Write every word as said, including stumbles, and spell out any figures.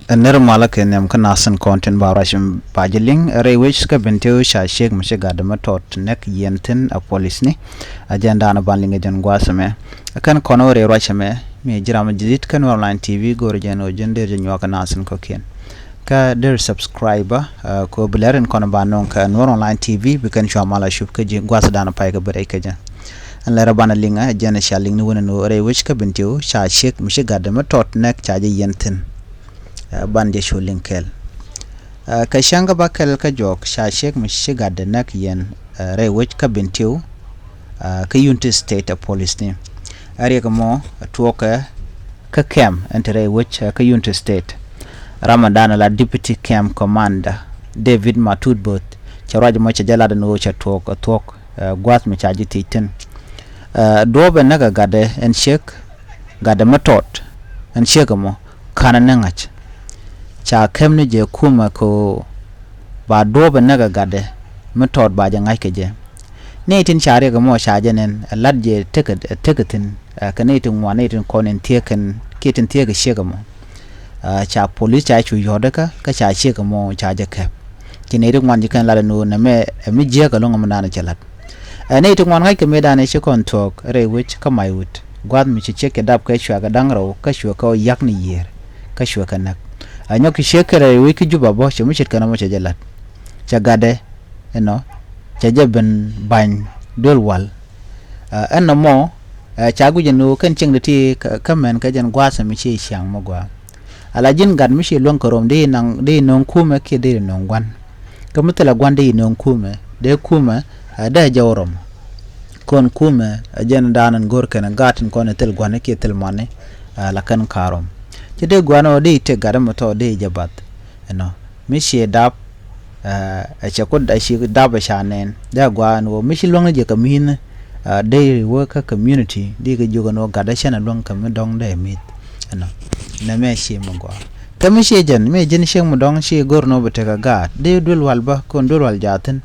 Ɛ nɛr malä kɛ nhiam kä nath tin kɔn tin ba ruac ba jɛ liŋ rɛy wec kä Bentiu ca ciek mi ci gatdɛ mi tɔt näk yɛn thi̱n ɛ polisni. Ɛ jɛn da̱a̱n ban liŋ ɛ jɛn gua̱a̱th ɛmɛ. Ɛ kɛn kɔn ɣöö rɛy ruac ɛmɛ mi ji̱ ram ji̱ di̱t kä Nuɛr Online T V go̱o̱r jɛn ɣöö ji̱n dee jɛ nyuak kä nath tin kɔ̱kiɛn. Kä dee subscribe, ɛ, kɛ ɣöö bi lɛr in kɔn ba nöŋ kä Nuɛr Online T V bi kɛn cua mal a cup kä ji̱ gua̱a̱th da̱a̱n pay kɛ bi rɛy kä jɛ. Ɛn lɛr ɛ banɛ liŋ ɛ jɛn cia liŋ ni wänɛ ni ɣöö rɛy wec kä Bentiu ca ciek mi ci gatdɛ mi tɔt näk ca jɛ yɛn thi̱n. Ɛ, ban jɛ cu liŋ kɛl. Ɛ, kɛ cäŋ kä bä kɛl kä jɔk ca ciek mi ci gatdɛ näk yɛn, ɛ, rɛy wec kä Bentiu, ɛ, kä Unity State ɛ polisni. Ɛ riɛk mɔ ɛ tuɔɔkɛ kä kɛm ɛn ti rɛy wec, ɛ, kä Unity State. Ram ɛ da̱a̱n ɛ la Deputy Camp Commander David Matut Both cɛ ruac mɔ cɛ jɛ lat ɛn ɣöö cɛ tuɔɔk ɛ thuɔ̱k, ɛ, gua̱a̱th mi ca ji̱ thiec thi̱n. Ɛ, duɔ̱ɔ̱p ɛ näk ɛ gatdɛ ɛn ciek gatdɛ mi tɔt ɛn ciek ɛmɔ ka̱n ɛ ni ŋa̱c. Ca kɛm ni jɛ kumɛ kɛ ɣöö ba duɔ̱ɔ̱p ɛ näk ɛ gatdɛ mi tɔt ba jɛ ŋa̱c kɛ jɛ. Ni tin ca riɛk ɛmɔ ca jɛ nɛn ɛ la̱t jɛ tekɛ, ɛ tekɛ thi̱n, ɛ, kɛ ni tin ŋuan ni tin kɔn in thiek kɛn kiɛ tin thiek kɛ ciek ɛmɔ. Ɛ, ca polis ca cu yɔ̱t kä kä ca ciek ɛmɔ ca jɛ kɛp. Ci nɛy ti ŋuan ji̱ kɛn lat ɛn ɣöö nɛmɛ ɛ mi jiääk ɛlɔ̱ŋ ɛmɛ da̱a̱n cɛ la̱t. Ɛ nɛy ti ŋuan ŋa̱ckɛ mëëdan ëë ci kɔn thuɔ̱k rɛy wec kä Maiwut gua̱a̱th mi ci ciek cɛ dap kɛ cuɛ kɛ da̱ŋ rɛw kä cuɛ kɛ yak ni yiëër kä cuɛ kɛ näk. Ɛ nyɔk ci ciek kɛ rɛy wec kä Juba bä cɛ mi ce̱tkɛ nɔmɔ cɛ jɛ la̱t. Cɛ gatdɛ ɛnɔ cɛ jɛ ben ba̱ny duël wal. Ɛ ɛn nɔmɔ ɛ ca guic ɛn ɣöö kɛn cieŋdɛ ti kä mɛn kɛ jɛn gua̱a̱th mi ci ciaŋ mi gɔaa. Ala ji̱n gat mi ci luäŋ kɛ rom dee nɔŋ, dee nöŋ kumɛ kiɛ dee nöŋ gua̱n. Kä mi thilɛ gua̱n dee nöŋ kumɛ dee kumɛ ɛ dee jɛ wä rom. Kɔn kumɛ ɛ jɛn da̱a̱n ɛn go̱r kɛn ɛ gaat in kɔn ɛ thil gua̱n kiɛ thil muani, ɛ la kɛn ka̱a̱ rom. Ci dee gua̱n ɔ dee tëk gat ɛmɛ tɔ dee jɛ bath ɛnɔ. Mi ci dap ɛ cɛ kut ɛ ci dap ɛ ca nɛn dee gua̱a̱n wä mi ci luäŋ ni jɛ kɛ mi̱i̱n. Dee wä kä community dee kɛ jiök ɛn wä gat ɛ cɛn ɛ luäŋ kɛ mi dɔ̱ŋ dee mi̱th ɛnɔ. Nɛ mɛ ci mi gɔaa kɛ mi ci jɛn mi ji̱n ciek mi dɔ̱ŋ ci go̱r nɔ bi tekɛ gaat dee duel wal bä kɔn duel wal jaathin.